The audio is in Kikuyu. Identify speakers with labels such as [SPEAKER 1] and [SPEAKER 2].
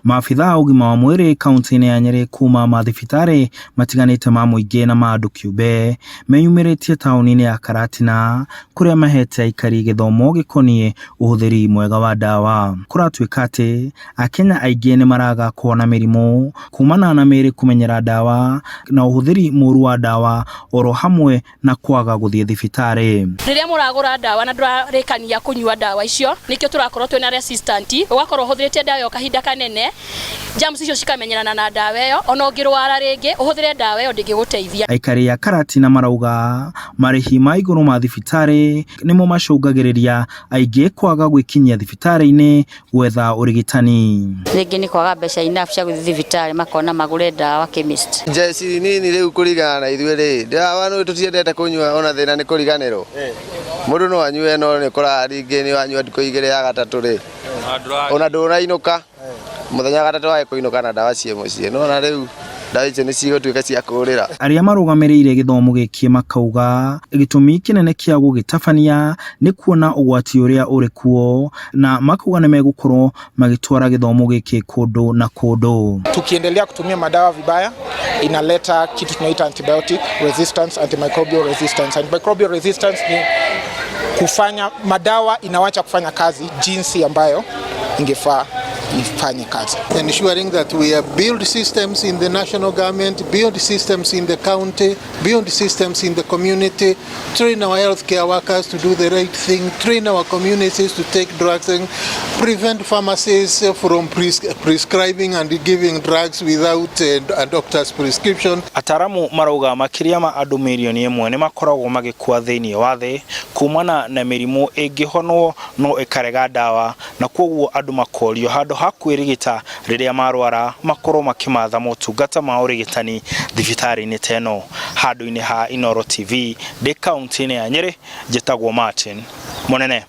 [SPEAKER 1] Maabitha a ũgima wa mwĩrĩ kaunti-inĩ ya Nyĩrĩ kuma mathibitarĩ matiganĩte ma mũingĩ na ma andũ kĩũmbe meyumĩrĩtie taũni-inĩ ya Karatina kũrĩa mahete aikari gĩthomo gĩkoniĩ ũhũthĩri mwega wa ndawa. Kũratuĩka atĩ Akenya aingĩ nĩ maraga kũhona mĩrimũ kumana na mĩĩrĩ kũmenyera ndawa na ũhũthĩri mũru wa ndawa oro hamwe na kwaga gũthiĩ thibitarĩ.
[SPEAKER 2] Rĩrĩa mũragũra ndawa na ndũrarĩkania kũnyua ndawa icio, nĩkĩo tũrakorwo twĩna resistant, ũgakorwo ũhũthĩrĩte ndawa ĩyo kahinda kanene, germs icio cikamenyerana na ndawa ĩyo, ona ũngĩrwara rĩngĩ ũhũthĩre ndawa ĩyo ndĩngĩgũteithia.
[SPEAKER 1] Aikari a Karatina marauga marĩhi ma igũrũ ma thibitarĩ nĩmo macũngagĩrĩria aingĩ kwaga gwĩkinyia thibitarĩ-inĩ gwetha ũrigitani.
[SPEAKER 3] Rĩngĩ nĩ kwaga mbeca enough cia gũthiĩ thibitarĩ, makona magũre ndawa chemist.
[SPEAKER 4] Njeci nini rĩu kũringana na ithuĩ rĩ, ndawa nĩ tũtiendete kũnyua, ona thĩna nĩ kũriganĩrwo. Mũndũ no anyue, no nĩ ũkoraga rĩngĩ nĩ wanyua ndukũ 2 ya gatatũ rĩ, ona ndũnainũka. Mũthenya wa gatatũ wage kũinũka na ndawa ciĩ mũciĩ. Nĩwona rĩu ndawa icio nĩ cigũtuĩka cia kũrĩra.
[SPEAKER 1] Arĩa marũgamĩrĩire gĩthomo gĩkĩ makauga gĩtũmi kĩnene kĩa gũgĩtabania nĩ kuona ũgwati ũrĩa ũrĩ kuo na makauga nĩ megũkorwo magĩtwara gĩthomo gĩkĩ kũndũ na kũndũ.
[SPEAKER 5] Tukiendelea kutumia madawa vibaya, inaleta kitu tunaita antibiotic resistance, antimicrobial resistance. Antimicrobial resistance ni kufanya madawa inawacha kufanya kazi jinsi ambayo ingefaa ifanye kazi.
[SPEAKER 6] Ensuring that we have build systems in the national government, build systems in the county, build systems in the community, train our healthcare workers to do the right thing, train our communities to take drugs and prevent pharmacies from prescribing and giving drugs without a doctor's prescription.
[SPEAKER 1] Ataramu marauga makĩria ma andũ mirioni 1 nĩ makoragwo magĩkua thĩinĩ wa thĩ kumana na mĩrimũ ĩngĩhonwo no ĩkarega ndawa, na koguo andũ makorio handũ ha kwĩrigita rĩrĩa marwara makorwo makĩmatha motungata ma ũrigitani thibitarĩ-inĩ ta ĩno. Handũ-inĩ ha Inooro TV ndĩ kaunti-inĩ ya Nyĩrĩ, njĩtagwo Martin Mũnene.